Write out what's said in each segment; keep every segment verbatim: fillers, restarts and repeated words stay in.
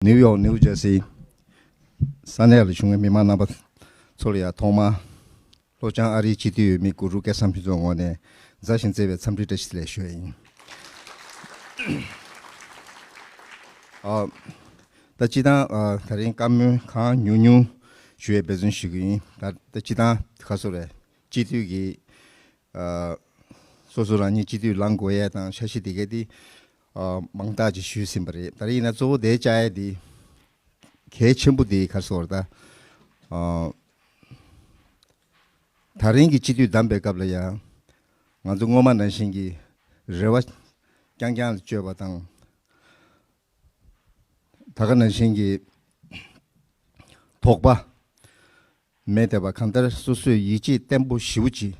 ནིའུ་ཡོག་ནིའུ་ཇར་སི་ས་གནས་ལ་བཞུགས་མཁན་མི་མང་རྣམ་པ་ཚོ་ལ་ཡང་ཐོག་མར་ལྷོ་བྱང་ཨ་རིའི་སྤྱི་འཐུས་འོས་མི་གུ་རུ་སྐལ་བཟང་ཕུན་ཚོགས་ངོས་ནས་མཛའ་ཞིང་བརྩེ་བའི་འཚམས་འདྲི་བཀྲ་ཤིས་བདེ་ལེགས་ཞུ་ཡ་ཡིན། ཨ། ད་སྤྱིར་བཏང་ཨ། ད་རིང་བཀའ་མོལ་གང་ཉུང་ཉུང་ཞུ་ཡའི་འབད་བརྩོན་ཞུ་གི་ཡིན། ད་ད་སྤྱིར་བཏང་ག་སོ་རེད། སྤྱི་འཐུས་ཀྱི་ཨ། སོ་སོ་རང་ཉིད་སྤྱི་འཐུས་ལངས་དགོས་ཡས་དང་འཆར་གཞི་དེ་གས་དེ་ཨ། མང་དག་ཅིག་ཞུས་ཟིན་པ་རེད། ད་རེས་ཡིན་ན་གཙོ་བོ་དེ་བཅའ་ཡས་དེ་གལ་ཆེན་པོ་དེ་ག་སོ་རེད་ད། ཨ། ད་རིང་གི་སྤྱི་འཐུས་བདམས་པའི་སྐབས་ལ་ཡང་ང་ཚོ་སྔོན་མ་ནང་བཞིན་གྱི་རེ་བ་རྐྱང་རྐྱང་ལ་བཅོལ་བ་དང་། ད་ག་ནང་བཞིན་གྱི་དོགས་པ་མེད་བསྡད་པ། གང་ལྟར་སོ་སོས་ཡིད་ཆེས་བརྟན་པོ་ཞེ་པོ་ཅིག་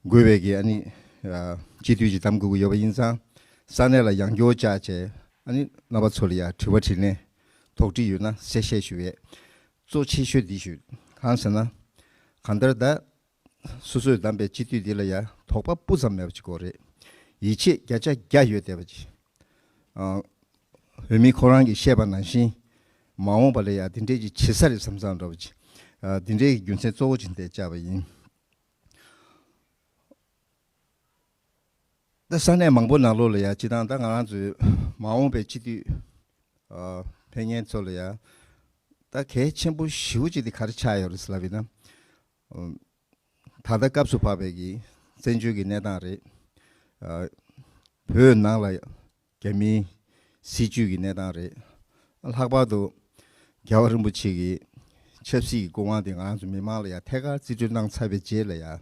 དགོས་པའི་གི་ཨ་ནི་ཨ། སྤྱི་འཐུས་ཅིག་གདམ་དགོས་ཀྱི་ཡོད་པ་ཡིན་ཙང་། ས་གནས་ལ་ཡང་བསྐྱར་བཅར་བྱས་ཨ་ནི་རྣམ་པ་ཚོ་ལ་ཡང་དྲི་བ་དྲིས་ལན། དོགས་འདྲི་ཡོད་ན་གསལ་བཤད་ཞུ་ཡས་གཙོ་ཆེ་ཤོས་འདི་ཞུ། གང་ཟེར་ན། གང་ལྟར་ད་སོ་སོས་བདམས་པའི་སྤྱི་འཐུས་འདི་ལ་ཡང་དོགས་པ་སྤུ་ཙམ་མེད་པ་ཅིག་དགོས་རེད། ཡིད་ཆེས་བརྒྱ་ཆ་བརྒྱ་ཡོད་བསྡད་པ་ཅིག་ཨ། འོས་མི་ཁོ་རང་གིས་བཤད་པ་ནང་བཞིན་མ་འོངས་པ་ལ་ཡང་འདི་འདྲས་ཅིག་བྱེད་ས་རེད་བསམ་བསམ་འདྲ་བ་ཅིག་ཨ། འདི་འདྲས་ཀྱི་རྒྱུ་མཚན་གཙོ་བོ་ཅིག་འདི་བཅའ་བ་ཡིན། ད་ས་གནས་མང་པོ་ནང་ལོགས་ལ་ཡང་སྤྱིར་བཏང་ད་ང་རང་ཚོའི་མ་འོངས་པའི་སྤྱི་འཐུས་ཨ། ཕེབས་མཁན་ཚོ་ལ་ཡང་ད་གལ་ཆེན་པོ་ཞེ་པོ་ཅིག་དེ་ག་རེ་ཆགས་ཡོད་རེད་ཟེར་ལབ་ཡིན་ན། ཨ། ད་ལྟ་སྐབས་སུ་བབས་པའི་གི་བཙན་བྱོལ་གྱི་གནས་སྟངས་རེད། ཨ། བོད་ནང་ལ་རྒྱ་མིའི་སྲིད་བྱུས་ཀྱི་གནས་སྟངས་རེད། ལྷག་པར་དུ་རྒྱལ་བ་རིན་པོ་ཆེ་གི་ཆབ་སྲིད་ཀྱི་སྐུ་དབང་དེ་ང་རང་ཚོ་མི་མང་ལ་ཡང་ཐད་ཀར་རྩིས་སྤྲོད་གནང་ཚར་བའི་རྗེས་ལ་ཡང་།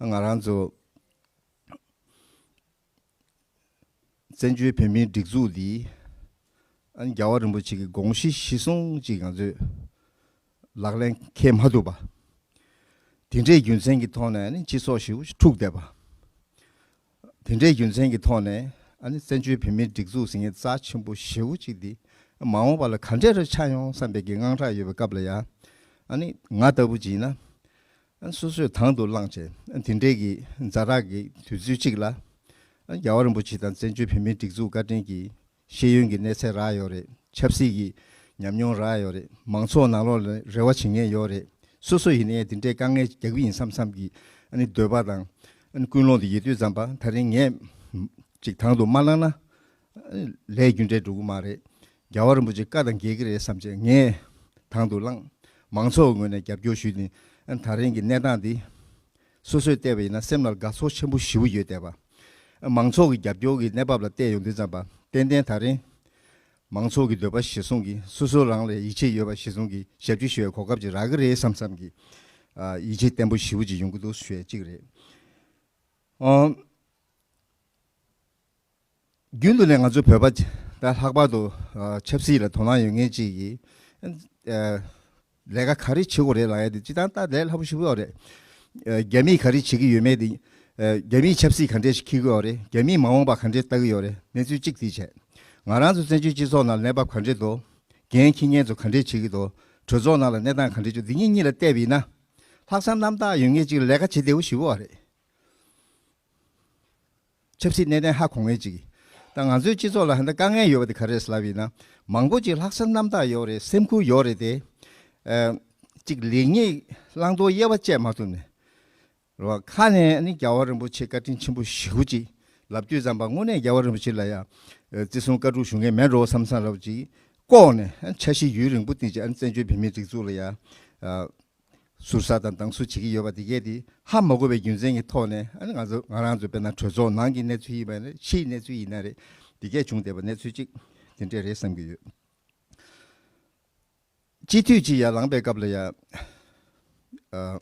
ང་རང་ཚོ་བཙན་བྱོལ་བོད་མིའི་སྒྲིག་འཛུགས་འདི་ཨ་ནི་རྒྱལ་བ་རིན་པོ་ཆེ་གི་དགོངས་གཞི་གཞིར་བཟུང་ཅིག་ང་ཚོས་ལག་ལེན་འཁེལ་མ་ཐུབ་པ། དེ་འདྲའི་རྒྱུ་མཚན་གྱི་ཐོག་ནས་ཨ་ནི་སྤྱི་ཚོགས་ཞེ་པོ་ཅིག་འཁྲུགས་བསྡད་པ། དེ་འདྲའི་རྒྱུ་མཚན་གྱི་ཐོག་ནས་ཨ་ནི་བཙན་བྱོལ་བོད་མིའི་སྒྲིག་འཛུགས་ཟེར་མཁན་རྩ་ཆེན་པོ་ཞེ་པོ་ཅིག་འདི་མ་འོངས་པ་ལ་ག་འདྲས་རེ་ཆགས་ཡོང་བསམ་པའི་གི་དངངས་སྐྲག་ཡོད་པའི་སྐབས་ལ་ཡང་། ཨ་ནི་ང་ལྟ་བུ་ཅིག་ཡིན་ན། ཨ་ནི་སོ་སོས་དང་དུ་བླངས་བྱས་ཨ་ནི་དེ་འདྲའི་གི་ཛ་དྲག་གི་དུས་ཚོད་ཅིག་ལ། ཨ་ནི་རྒྱལ་བ་རིན་པོ་ཆེ་དང་བཙན་བྱོལ་བོད་མིའི་སྒྲིག་འཛུགས་བཀའ་དྲིན་གྱིས་ཤེས་ཡོན་གྱི་གནས་ཚད་རག་ཡོད་རེད། ཆབ་སྲིད་ཀྱི་ཉམས་མྱོང་རག་ཡོད་རེད། མང་ཚོགས་ནང་ལོགས་ལ་རེ་བ་བྱེད་མཁན་ཡོད་རེད། སོ་སོ་ཡིན་ནའི་དེ་འདྲའི་དཀའ་ངལ་རྒྱག་གི་ཡིན་བསམ་བསམ་གྱི་ཨ་ནི་འདོད་པ་དང་ཨ་ནི་ཀུན་སློང་དེ་ཡོད་དུས་ཙམ་པ། ད་རིང་ངས་ཅིག་དང་དུ་མ་བླངས་ན་ཨ་ནི་ལས་རྒྱུ་འབྲས་འགྲོ་གི་མ་རེད། རྒྱལ་བ་རིན་པོ་ཆེ་བཀའ་དང་འགལ་གྱི་རེད་བསམ་བྱས་ངས་དང་དུ་བླངས། མང་ཚོགས་ངོས་ནས་རྒྱབ་སྐྱོར་ཞུས་ནས་ཨ་ནི་ད་རིང་གི་གནས་སྟངས་འདི་སོ་སོས་བལྟས་པ་ཡིན་ན་སེམས་ལ་དགའ་ཚོར་ཆེན་པོ་ཞེ་པོ་ཡོད་བསྡད་པ། མང་ཚོགས་ཀྱི་རྒྱབ་སྐྱོར་གྱི་གནས་བབ་ལ་བལྟས་ཡོང་དུས་ཙམ་པ་ཏན་ཏན་ད་རིང་མང་ཚོགས་ཀྱི་འདོད་པ་གཞིར་བཟུང་གིས་སོ་སོ་རང་ལ་ཡིད་ཆེས་ཡོད་པ་གཞིར་བཟུང་གིས་ཞབས་ཕྱི་ཞུ་བའི་གོ་སྐབས་ཅིག་རག་གི་རེད་བསམ་བསམ་གྱི་ཨ་ཡིད་ཆེས་བརྟན་པོ་ཞེ་པོ་ཅིག་ཡོང་གི་འདུག་ཞུ་ཡ་གཅིག་རེད། ཨ། རྒྱུན་དུ་ནས་ང་ཚོ་བོད་པ་ད་ལྷག་པར་དུ་ཨ་ཆབ་སྲིད་ལ་དོ་སྣང་ཡོད་མཁན་ཅིག་གིས་ཨ་ལས་ཀ་ག་རེ་བྱེད་དགོས་རེད་ལབ་ཡ་དེ་སྤྱིར་བཏང་ད་ལས་སླ་པོ་ཞེ་པོ་ཡོད་རེད། ཨ་རྒྱ་མིས་ག་རེ་བྱེད་ཀྱི་ཡོད་མེད་དེ། ཨ་རྒྱ་མིས་ཆབ་སྲིད་ག་འདྲས་ཤིག་འཁྱེར་གྱི་ཡོད་རེད། རྒྱ་མིས་མ་འོངས་པ་ག་འདྲས་ལྟ་གི་ཡོད་རེད། གནས་ཚུལ་གཅིག་དེ་བྱས། ང་རང་ཚོ་བཙན་བྱོལ་སྤྱི་ཚོགས་ནང་གནས་བབ་ག་འདྲས་འདུག་འགན་འཁྱེར་མཁན་ཚོ་ག་འདྲས་བྱེད་ཀྱི་འདུག་གྲོས་ཚོགས་ནང་ལ་གནས་སྟངས་ག་འདྲས་བྱུང་། འདི་གཉིས་གཉིས་ལ་བལྟས་པ་ཡིན་ན། ལྷག་བསམ་རྣམ་དག་ཡོད་མཁན་ཅིག་ལས་ཀ་བྱེད་བདེ་པོ་ཞེ་པོ་རེད། ཆབ་སྲིད་གནད་དོན་ཧ་གོ་མཁན་ཅིག་ད་ང་ཚོའི་སྤྱི་ཚོགས་ལ་ཧ་ད་དཀའ་ངལ་ཡོད་པ་དེ་ག་རེ་རེད་ལབ་ཡིན་ན། མང་པོ་ཅིག་ལྷག་བསམ་རྣམ་དག་ཡོད་རེད། སེམས་ཁུར་ཡོད་རེད་དེ། ཨ་ཅིག་ལེགས་ཉེས་བླང་དོར་དབྱེ་བ་བཅད་མ་ཐུབ་ནས། རེད་བ། ཁ་ནས་ནི་རྒྱལ་བ་རིན་པོ་ཆེ་བཀའ་དྲིན་ཆེན་པོ་ཞེ་པོ་ཅིག་ལབ་དུས་ཙམ་པ་དངོས་གནས་རྒྱལ་བ་རིན་པོ་ཆེ་ལ་ཡང་བརྩི་སྲུང་བཀའ་སྒྲུབ་ཞུ་མཁན་མེད་འགྲོ་བསམ་བསམ་འདྲ་བོ་ཅིག་ལྐོག་ནས་འཆར་གཞི་ཡུན་རིང་པོ་བཏིང་བྱས་བཙན་བྱོལ་བོད་མིའི་སྒྲིག་འཛུགས་ལ་ཡང་ཟུར་ཟ་དང་སྡང་ཟུར་བྱེད་ཀྱི་ཡོད་པ་དེ་གས་དེ་ཧ་མ་གོ་བའི་རྒྱུ་མཚན་གྱི་ཐོག་ནས་ང་ཚོ་ང་རང་ཚོ་དཔེར་ན་གྲོས་ཚོགས་ནང་གི་གནས་ཚུལ་ཡིན་པ་ཡིན་ན་ཕྱིའི་གནས་ཚུལ་ཡིན་ན་རེད། དེ་གས་བྱུང་བསྡད་པ་གནས་ཚུལ་གཅིག་དེ་འདྲས་རེད་བསམ་གྱི་ཡོད། སྤྱི་འཐུས་ཅིག་ཡར་ལངས་པའི་སྐབས་ལ་ཡང་ཨ་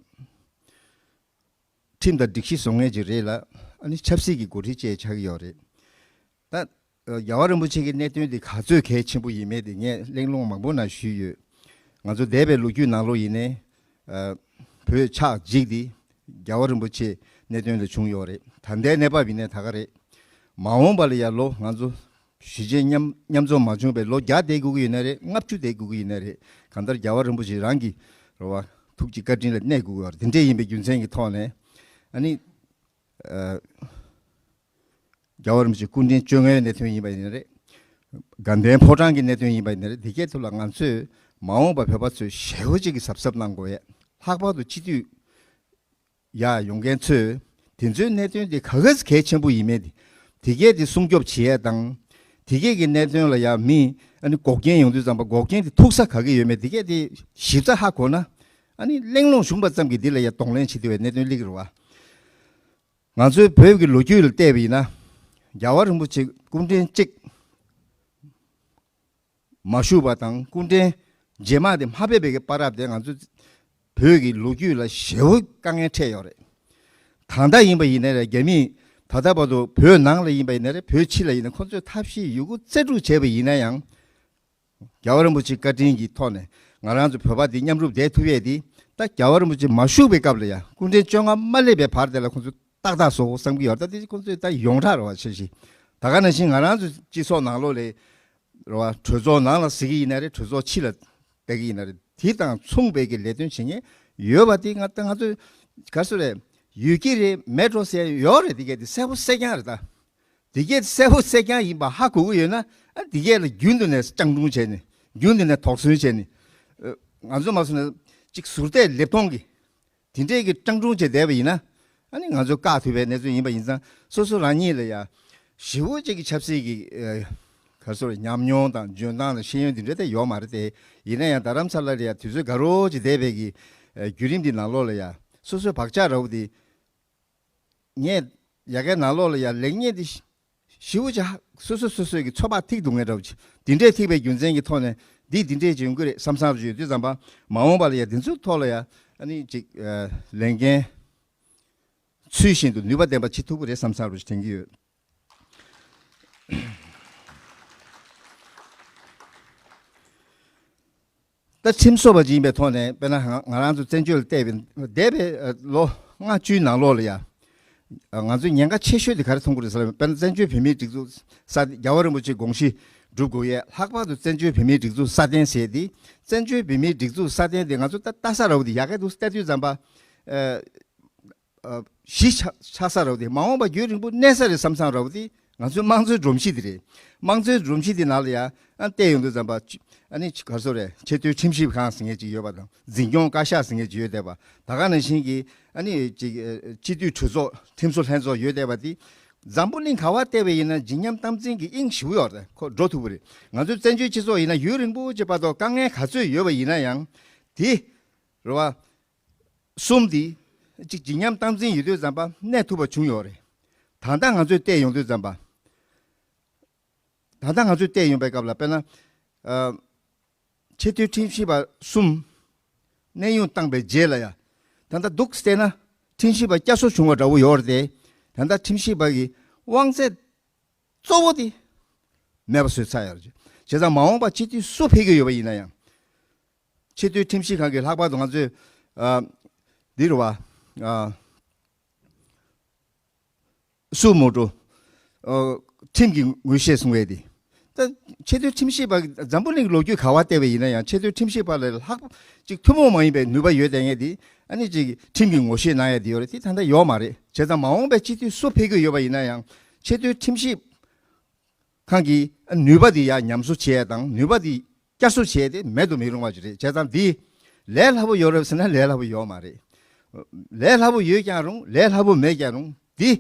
ཁྲིམས་དང་སྒྲིག་གཞི་བཟོ་མཁན་ཅིག་རེད་ལ། ཨ་ནི་ཆབ་སྲིད་ཀྱི་འགོ་ཁྲིད་བཅས་ཆགས་ཀྱི་ཡོད་རེད། ད་ཨ་རྒྱལ་བ་རིན་པོ་ཆེ་གི་གནད་དོན་འདི་ག་ཚོད་གལ་ཆེན་པོ་ཡིན་མེད་དེ་ངས་གླེང་སློང་མང་པོ་ནང་ཞུས་ཡོད། ང་ཚོ་འདས་པའི་ལོ་རྒྱུས་ནང་ལོགས་ཡིན་ནའི་ཨ་བོད་ཆགས་འཇིག་འདི་རྒྱལ་བ་རིན་པོ་ཆེ་གནད་དོན་ལ་བྱུང་ཡོད་རེད། ད་ལྟའི་གནས་བབ་ཡིན་ནའི་ད་ག་རེད། མ་འོངས་པ་ལ་ཡང་ལོ་ང་ཚོ་གཞིས་བྱེས་མཉམ་མཉམ་འཛོམས་མ་བྱུང་བའི་ལོ་བརྒྱ་བསྡད་དགོས་ཀྱི་ཡོད་ན་རེད། ལྔ་བཅུ་བསྡད་དགོས་ཀྱི་ཡོད་ན་རེད། གང་ལྟར་རྒྱལ་བ་རིན་པོ་ཆེ་རང་གི་རེད་བ། ཐུགས་ཀྱི་བཀའ་དྲིན་ལ་གནས་དགོས་ཀྱི་ཡོད་རེད། དེ་འདྲས་ཡིན་པའི་རྒྱུ་མཚན་གྱི་ཐོག་ནས་ཨ་ནི་ཨ་རྒྱལ་བ་རིན་པོ་ཆེ་སྐུ་ཕྲེང་བཅོ་ལྔའི་གནད་དོན་ཡིན་པ་ཡིན་ན་རེད། དགའ་ལྡན་ཕོ་བྲང་གི་གནད་དོན་ཡིན་པ་ཡིན་ན་རེད། དེ་གའི་ཐོག་ལ་ང་ཚོས་མ་འོངས་པ་བོད་པ་ཚོས་ཞེ་པོ་ཅིག་གི་གཟབ་གཟབ་གནང་དགོས་ཡས། ལྷག་པར་དུ་སྤྱི་འཐུས་ཡར་ཡོང་མཁན་ཚོས་དེ་ཚོའི་གནད་དོན་དེ་ག་ག་ཚོད་གལ་ཆེན་པོ་ཡིན་མེད་དེ། དེ་གས་དེ་སྲུང་སྐྱོབ་བྱེད་ཡས་དང་། དེ་གས་ཀྱི་གནད་དོན་ལ་ཡང་མི་ཨ་ནི་འགོག་རྐྱེན་ཡོང་དུས་ཙམ་པ་འགོག་རྐྱེན་དེ་ཐུག་ས་ག་གི་ཡོད་མེད་དེ་གས་དེ་ཞིབ་ཚགས་ཧ་གོ་ན། ཨ་ནི་གླེང་སློང་བྱུང་བ་ཙམ་གྱིས་འདི་ལ་ཡང་གདོང་ལེན་བྱེད་ཐུབ་པའི་གནད་དོན་སླེབས་ཀྱི་རེད་བ། ང་ཚོའི་བོད་ཀྱི་ལོ་རྒྱུས་ལ་བལྟས་པ་ཡིན་ན། རྒྱལ་བ་རིན་པོ་ཆེ་སྐུ་ཕྲེང་གཅིག་མ་བཞུགས་པ་དང་སྐུ་ཕྲེང་རྗེས་མ་དེ་མ་ཕེབས་པའི་བར་དུ་དེ་ང་ཚོ་བོད་ཀྱི་ལོ་རྒྱུས་ལ་ཞེ་པོ་དཀའ་ངལ་འཕྲད་ཡོད་རེད། ད་ལྟ་ཡིན་པ་ཡིན་ན་རེད། རྒྱ་མིས་ད་ལྟ་བར་དུ་བོད་ནང་ལ་ཡིན་པ་ཡིན་ན་རེད། བོད་ཕྱི་ལ་ཡིན་ན་ཁོ་ཚོས་ཐབས་ཤེས་ཡོད་རྒུ་རྩལ་སྤྲུགས་བྱས་པ་ཡིན་ན་ཡང་། རྒྱལ་བ་རིན་པོ་ཆེའི་བཀའ་དྲིན་གྱི་ཐོག་ནས་ང་རང་ཚོ་བོད་པ་འདི་མཉམ་རུབ་བསྡད་ཐུབ་ཡས་འདི། ད་རྒྱལ་བ་རིན་པོ་ཆེ་མ་བཞུགས་པའི་སྐབས་ལ་ཡང་སྐུ་ཕྲེང་བཅོ་ལྔ་མ་སླེབས་པའི་བར་དེ་ལ་ཁོང་ཚོས་ཏག་ཏག་བཟོ་དགོས་བསམ་གྱི་ཡོད། ད་དེ་ཁོང་ཚོས་ད་ཡོངས་གྲགས་རེད་བ། ཆེ་ཞིག་ད་ག་ནང་བཞིན་ང་རང་ཚོ་སྤྱི་ཚོགས་ནང་ལོགས་ལ་རེད་བ། གྲོས་ཚོགས་ནང་ལ་ཟེར་གྱི་ཡིན་ན་རེད། གྲོས་ཚོགས་ཕྱི་ལ་བསྡད་ཀྱི་ཡིན་ན་རེད། དེ་དང་མཚུངས་པའི་གི་ལས་དོན་བྱེད་མཁན་ཡོད་པ་དེ་ང་ད་ང་ཚོས་ག་རེ་ཟེར་རེད། ཡོད་ཀྱི་རེད་མེད་འགྲོ་ཟེར་ཡོད་རེད། དེ་གས་དེ་གསལ་པོ་གསལ་རྐྱང་རེད་ད། དེ་གས་གསལ་པོ་གསལ་རྐྱང་ཡིན་པ་ཧ་གོ་གི་ཡོད་ན། ཨ་དེ་གས་ལ་རྒྱུན་དུ་ནས་སྤྱང་གྲུང་བྱས་ནས་རྒྱུན་དུ་ནས་དོགས་ཟོན་བྱས་ནས། ཨ་ང་ཚོ་མ་སོང་ན་ཅིག་ཟུར་བལྟས་ལེབ་མཐོང་གི་དེ་འདྲས་ཀྱི་སྤྱང་གྲུང་བྱས་བསྡད་པ་ཡིན་ན། ཨ་ནི་ང་ཚོ་བཀག་ཐུབ་པའི་གནས་ཚུལ་ཡིན་པ་ཡིན་ཙང་། སོ་སོ་རང་ཉིད་ལ་ཡ་ཞེ་པོ་ཅིག་གི་ཆབ་སྲིད་ཀྱི་ཨ་ག་རེ་ཟེར་ཉམས་མྱོང་དང་འཇོན་ཐང་དང་ཤེས་ཡོན་དེ་འདྲས་དེ་ཡོད་མ་རེད་དེ། ཡིན་ན་ཡང་རྡ་རམ་ས་ལ་ལ་ཡ་དུས་ཚོད་དགའ་རོགས་ཅིག་བསྡད་པའི་གི་ཨ་བརྒྱུད་རིམ་འདི་ནང་ལོགས་ལ་ཡ་སོ་སོའི་བག་ཆགས་འདྲ་བོ་དེ། ངས་ཡ་གའི་ནང་ལོགས་ལ་ཡ་ལེགས་ཉེས་འདི་ཞི་བོ་ཅིག་ཧ་སོ་སོ་སོ་སོའི་གི་ཚོད་དཔག་ཐིག་འདུག་ངེས་འདྲ་བོ་ཅིག་འདི་འདྲས་ཐིག་པའི་རྒྱུ་མཚན་གྱི་ཐོག་ནས་འདི་འདི་འདྲས་ཅིག་ཡོང་གི་རེད་བསམ་བསམ་རུ་ཅིག་ཡོད་དུས་ཙམ་པ། མ་འོངས་པ་ལ་ཡ་འདི་ཚོའི་ཐོག་ལ་ཡ་ཨ་ནི་ཅིག་ཨ་ལས་འགན་ཚུལ་བཞིན་དུ་ནུས་པ་ལྡན་པ་བྱེད་ཐུབ་ཀྱི་རེད་བསམ་བསམ་རུ་ཅིག་དྲན་གྱི་ཡོད། ད་ཁྲིམས་བཟོ་བ་ཅིག་ཡིན་པའི་ཐོག་ནས་དཔེར་ན་ང་ང་རང་ཚོ་བཙན་བྱོལ་ལ་བལྟས་པའི་འདས་པའི་ལོ་ལྔ་བཅུའི་ནང་ལོགས་ལ་ཡ། ང་ཚོས་ཉེན་ཁ་ཆེ་ཤོས་དེ་ག་རེ་མཐོང་གི་རེད་ཟེར་ན། དཔེར་ན་བཙན་བྱོལ་བོད་མིའི་སྒྲིག་འཛུགས་སྲ་བརྟན། རྒྱལ་བ་རིན་པོ་ཆེའི་དགོངས་གཞི་སྒྲུབ་དགོས་ཡས། ལྷག་པར་དུ་བཙན་བྱོལ་བོད་མིའི་སྒྲིག་འཛུགས་སྲ་བརྟན་ཟེར་དེ། བཙན་བྱོལ་བོད་མིའི་སྒྲིག་འཛུགས་སྲ་བརྟན་དེ་ང་ཚོ་ལྟ་ལྟ་ས་ར་བ་དེ་ཡ་གི་འདུག་ལྟ་དུས་ཙམ་པ། གཞི་ཆགས་ཆགས་ས་ར་བ་དེ། མ་འོངས་པ་རྒྱུན་རིང་པོ་གནས་ས་རེད་བསམ་བསམ་ར་བ་དེ་ང་ཚོའི་དམངས་གཙོའི་སྒྲོམ་གཞི་དེ་རེད། དམངས་གཙོའི་སྒྲོམ་གཞི་དེ་ནང་ལ་ཡ་ཨ་བལྟས་ཡོང་དུས་ཙམ་པ། ཨ་ནི་ག་རེ་ཟེར་རེད། ཆེས་མཐོའི་ཁྲིམས་ཞིབ་ཁང་ཟེར་མཁན་ཅིག་ཡོད་པ་དང་། འཛིན་སྐྱོང་བཀའ་ཤག་ཟེར་མཁན་ཅིག་ཡོད་བསྡད་པ། ད་ག་ནང་བཞིན་གྱི་ཨ་ནི་ཅིག་སྤྱི་འཐུས་གྲོས་ཚོགས་ཁྲིམས་བཟོ་ལྷན་ཚོགས་ཡོད་བསྡད་པ་དེ། འཛམ་བུ་གླིང་ག་བ་བལྟས་པ་ཡིན་ན་བརྗིད་ཉམས་སྟངས་འཛིན་གྱི་དབྱིངས་ཞེ་པོ་ཡོད་རེད། ཁོ་འགྲོ་ཐུབ་ཀྱི་རེད། ང་ཚོའི་བཙན་བྱོལ་སྤྱི་ཚོགས་ཡིན་ན་ཡུན་རིང་པོ་ཅིག་བར་དུ་དཀའ་ངལ་ག་ཚོད་ཡོད་པ་ཡིན་ན་ཡང་དེ་རེད་བ། གསུམ་དེ་གཅིག་བརྗིད་ཉམས་སྟངས་འཛིན་ཡོད་དུས་ཙམ་པ་གནས་ཐུབ་པ་བྱུང་ཡོད་རེད། ད་ལྟ་ང་ཚོས་བལྟས་ཡོང་དུས་ཙམ་པ། ད་ལྟ་ང་ཚོས་བལྟས་ཡོང་པའི་སྐབས་ལ་དཔེར་ན། ཨ་ཆེས་མཐོའི་ཁྲིམས་ཞིབ་པ་གསུམ་གནས་དབྱུང་བཏང་པའི་རྗེས་ལ་ཡ། ད་ལྟ་འདུག་བལྟས་ན་ཁྲིམས་ཞིབ་པ་བསྐྱར་གསོ་བྱུང་བ་འདྲ་བོ་ཡོད་རེད་དེ། ད་ལྟ་ཁྲིམས་ཞིབ་པ་གི་དབང་ཚད་གཙོ་བོ་དེ་མེད་པ་བཟོས་ཚར་ཡོད་རེད། བྱས་ཙང་མ་འོངས་པ་སྤྱི་འཐུས་སུ་ཕེབས་ཀྱི་ཡོད་པ་ཡིན་ན་ཡང་། ཆེས་མཐོའི་ཁྲིམས་ཞིབ་ཁང་གིས་ལྷག་པར་དུ་ང་ཚོས་ཨ་འདི་རུ་བ་ཨ་སུ་མོ་ཏོ་ཨ་ཁྲིམས་ཀྱི་ངོ་ཤེས་གསུང་བའི་དེ། ད་ཆེས་མཐོའི་ཁྲིམས་ཞིབ་པ་འཛམ་བུ་གླིང་གི་ལོ་རྒྱུས་ག་བ་བལྟས་པ་ཡིན་ན་ཡང་། ཆེས་མཐོའི་ཁྲིམས་ཞིབ་པ་ལས་ལྷག་ཅིག་ཐུན་མོང་མ་ཡིན་པའི་ནུས་པ་ཡོད་བསྡད་མཁན་དེ་ཨ་ནི་ཅིག་ཁྲིམས་ཀྱི་ངོ་ཤེས་གནང་ཡ་དེ་ཡོད་རེད། དེ་ད་ལྟ་ཡོད་མ་རེད། བྱས་ཙང་མ་འོངས་པའི་སྤྱི་འཐུས་སུ་ཕེབས་ཀྱི་ཡོད་པ་ཡིན་ན་ཡང་། ཆེས་མཐོའི་ཁྲིམས་ཞིབ་ཁང་གིས་ནུས་པ་དེ་ཡར་ཉམས་གསོ་བྱེད་ཡ་དང་། ནུས་པ་དེ་བསྐྱར་གསོ་བྱེད་ཡ་དེ་མེད་དུ་མི་རུང་བ་ཞིག་རེད། བྱས་ཙང་འདི་ལས་སླ་པོ་ཡོད་རེད་ཟེར་ན་ལས་སླ་པོ་ཡོད་མ་རེད། ལས་སླ་པོ་ཡོད་ཀྱང་རུང་། ལས་སླ་པོ་མེད་ཀྱང་རུང་། འདི་